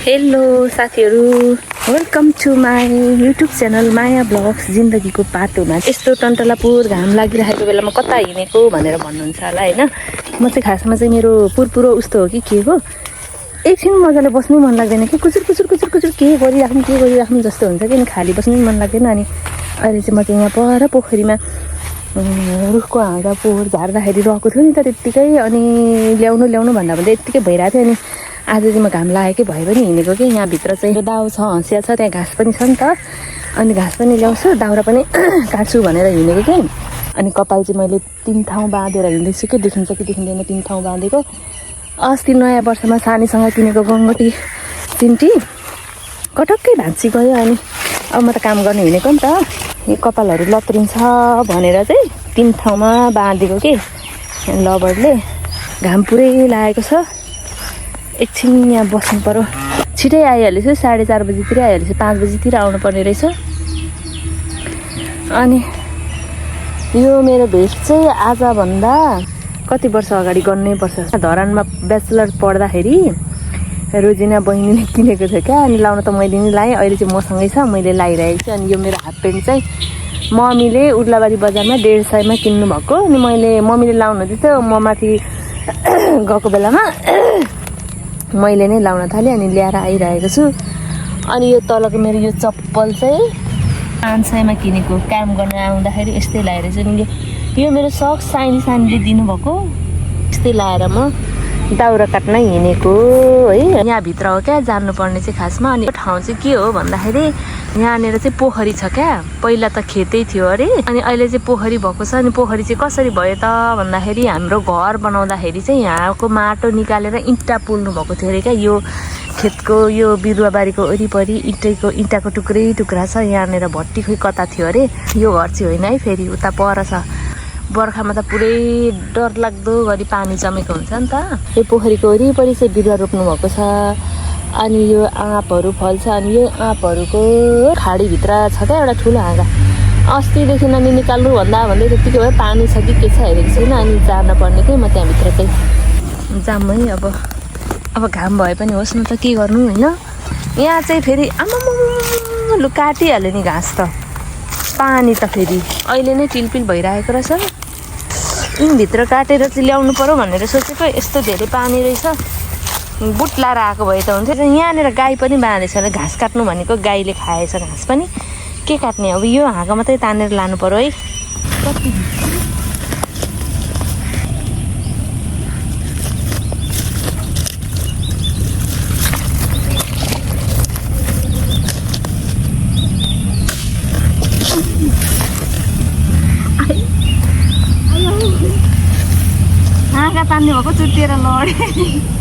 Hello साथीहरू, welcome to my YouTube channel Maya blogs. जिन्दगीको बाटोमा यस्तो टन्टलापुर घाम लागिरहेको बेलामा कता हिँडेको भनेर भन्नुहुन्छ होला होइन। म चाहिँ खासमा चाहिँ मेरो पुरपुरो उस्तो हो कि के हो, एकछिन मजाले बस्नै मन लाग्दैन कि कुचुर कुचुर कुचुर कुचुर के गरिराख्नु जस्तो हुन्छ कि, अनि खाली बस्नै मन लाग्दैन। अनि अहिले चाहिँ म चाहिँ यहाँ पर पोखरीमा रुखको हाँगा पोहोर झार्दाखेरि रहेको थियो नि त त्यत्तिकै, अनि ल्याउनु भन्दा यत्तिकै भइरहेको थियो। अनि आज चाहिँ म घाम लागेकै भए पनि हिँडेको कि यहाँभित्र चाहिँ दाउ छ, हँसिया छ, त्यहाँ घाँस पनि छ नि त, अनि घाँस पनि ल्याउँछु, दाउरा पनि काट्छु भनेर हिँडेको कि। अनि कपाल चाहिँ मैले 3 ठाउँ बाँधेर हिँड्दैछु कि, देखिन्छ कि देखिँदैन 3 ठाउँ बाँधेको। अस्ति नयाँ वर्षमा सानीसँग किनेको गङ्गटी चिन्टी कटक्कै भाँच्ची गयो। अनि अब म त काम गर्न हिँडेको नि त, यो कपालहरू लत्रिन्छ भनेर चाहिँ 3 ठाउँमा बाँधेको कि लबरले। घाम पुरै लागेको छ, एकछिन यहाँ बस्नु पर्यो। छिटै आइहालेछु, 4:30 बजीतिर आइहालेछु, 5 बजीतिर आउनु पर्ने रहेछ। अनि यो मेरो भेस्ट चाहिँ आजभन्दा कति वर्ष अगाडि गर्नै पर्छ। धरानमा ब्याचलर पढ्दाखेरि रोजिना बहिनीले किनेको थियो क्या, अनि लाउन त मैले नि लाएँ, अहिले चाहिँ मसँगै छ, मैले लाइरहेको छु। अनि यो मेरो हाफ प्यान्ट चाहिँ मम्मीले उर्लाबारी बजारमा 150 किन्नु भएको, अनि मैले मम्मीले लाउनु दिएको, म माथि गएको बेलामा मैले नै लाउन थालेँ, अनि ल्याएर आइरहेको छु। अनि यो तलको मेरो यो चप्पल चाहिँ 500 किनेको, काम गर्न आउँदाखेरि यस्तै लाएर चाहिँ। अनि यो मेरो सक्स सानीले दिनुभएको, यस्तै लाएर म दाउरा काट्न हिँडेको है। यहाँभित्र हो क्या जान्नुपर्ने चाहिँ खासमा। अनि यो ठाउँ चाहिँ के हो भन्दाखेरि यहाँनिर चाहिँ पोखरी छ क्या, पहिला त खेतै थियो अरे, अनि अहिले चाहिँ पोखरी भएको छ। अनि पोखरी चाहिँ कसरी भयो त भन्दाखेरि हाम्रो घर बनाउँदाखेरि चाहिँ यहाँको माटो निकालेर इँटा पोल्नु भएको थियो अरे क्या। यो खेतको यो बिरुवाबारीको वरिपरि इँटाको टुक्रा छ, यहाँनिर भट्टी खोइ कता थियो अरे। यो घर चाहिँ होइन है, फेरि उता पर छ। बर्खामा त पुरै डरलाग्दो गरी पानी जमेको हुन्छ नि त। यो पोखरीको वरिपरि चाहिँ बिरुवा रोप्नु भएको छ। अनि यो आँपहरू फल्छ, अनि यो आँपहरूको खाडीभित्र छ क्या एउटा ठुलो हाँगा। अस्तिदेखि अनि निकाल्नु भन्दै त्यत्तिकै भयो, पानी छ कि के छ हेरेको छैन। अनि जान पर्ने कि म त्यहाँभित्र चाहिँ जाम है। अब घाम भए पनि होस् न त, के गर्नु होइन। यहाँ चाहिँ फेरि आमामा लु काटिहाल्यो नि घाँस त, पानी त फेरि अहिले नै टिलपिल भइरहेको रहेछ। यिनभित्र काटेर चाहिँ ल्याउनु पर्यो भनेर सोचेको, यस्तो धेरै पानी रहेछ, बुट लाएर आएको भए त हुन्थ्यो। यहाँनिर गाई पनि बाँधेछ र घाँस काट्नु भनेको गाईले खाएछ घाँस पनि, के काट्ने। अब यो हाँगा मात्रै तानेर लानु पर्यो है। कति हाँगा तान्ने भएको चुटिएर लडे।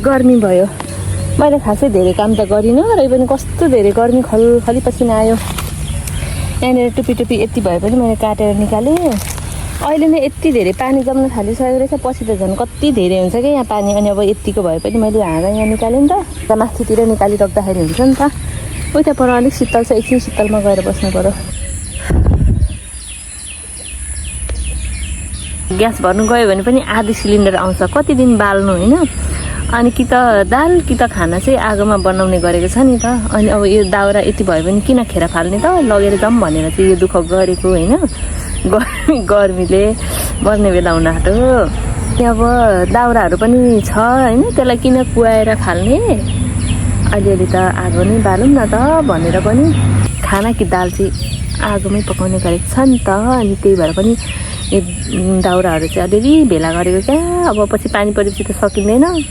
गर्मी भयो, मैले खासै धेरै काम त गरिनँ र पनि कस्तो धेरै गर्मी, खली पसिना आयो। यहाँनिर टुपी यति भए पनि मैले काटेर निकालेँ। अहिले नै यति धेरै पानी जम्न थालिसकेको रहेछ, पछि त झन् कति धेरै हुन्छ क्या यहाँ पानी। अनि अब यतिको भए पनि मैले हाँगा यहाँ निकालेँ नि त, माथितिर निकालिराख्दाखेरि हुन्छ नि त। उता पर अलिक शीतल छ, एकछिन शीतलमा गएर बस्नु पर्यो। ग्यास भर्नु गयो भने पनि आधी सिलिन्डर आउँछ, कति दिन बाल्नु होइन। अनि कि त दाल कि त खाना चाहिँ आगोमा बनाउने गरेको छ नि त। अनि अब यो दाउरा यति भयो भने किन खेर फाल्ने त, लगेर जाऊँ भनेर चाहिँ यो दुःख गरेको होइन। गर्मीले मर्ने बेला हुन आँट्यो। अब दाउराहरू पनि छ होइन, त्यसलाई किन कुहाएर फाल्ने, अलिअलि त आगो नै बालौँ न त भनेर पनि खाना कि दाल चाहिँ आगोमै पकाउने गरेको छ नि त। अनि त्यही भएर पनि यो दाउराहरू चाहिँ अलिअलि भेला गरेको क्या। अब पछि पानी परेपछि त सकिँदैन।